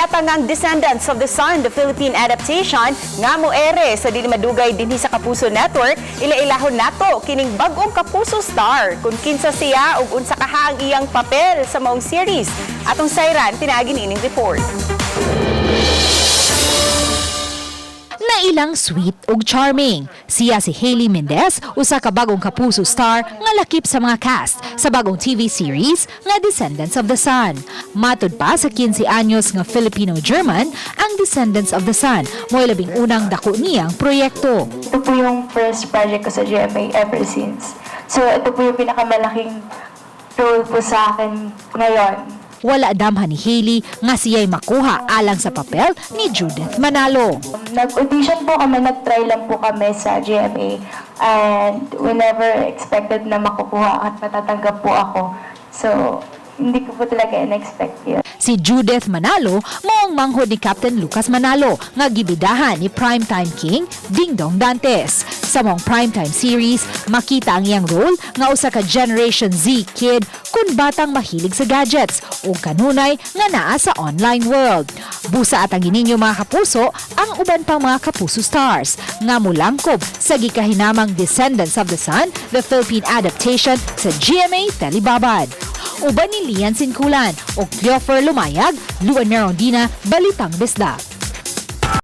Giatangang Descendants of the Sun, the Philippine adaptation, nga mo-ere sa dili madugay dinhi sa Kapuso Network, ila-ilahon nato kining bag-ong Kapuso star kung kinsa siya ug unsa kaha ang iyang papel sa maong series. Atong sayran pinaagi niining report. Na ilang sweet ug charming. Siya si Hailey Mendez, usa ka bagong Kapuso star nga lakip sa mga cast sa bagong TV series nga Descendants of the Sun. Matud pa sa 15 anyos nga Filipino-German, ang Descendants of the Sun mo'y labing unang dako niyang proyekto. Ito po yung first project ko sa GMA ever since. So, ito po yung pinakamalaking role po sa akin ngayon. Wala damhan ni Hailey nga siya'y makuha alang sa papel ni Judith Manalo. Nag-audition po kami, nag-try lang po kami sa GMA. And we never expected na makukuha at matatanggap po ako. So, hindi ko po talaga in-expect yun. Si Judith Manalo mao ang manghod ni Captain Lucas Manalo nga gibidahan ni Primetime King Dingdong Dantes. Sa maong primetime series, makita ang iyang role nga usa ka Generation Z kid kun batang mahilig sa gadgets ug kanunay nga naa sa online world. Busa at ang ninyo, mga kapuso, ang uban pang mga Kapuso stars nga mulangkob sa gikahinamang Descendants of the Sun, the Philippine adaptation sa GMA Telebabad. Uban ni Lian Sinkulan o Cleofer Lumayag, Luan Merondina, Balitang Bisdak.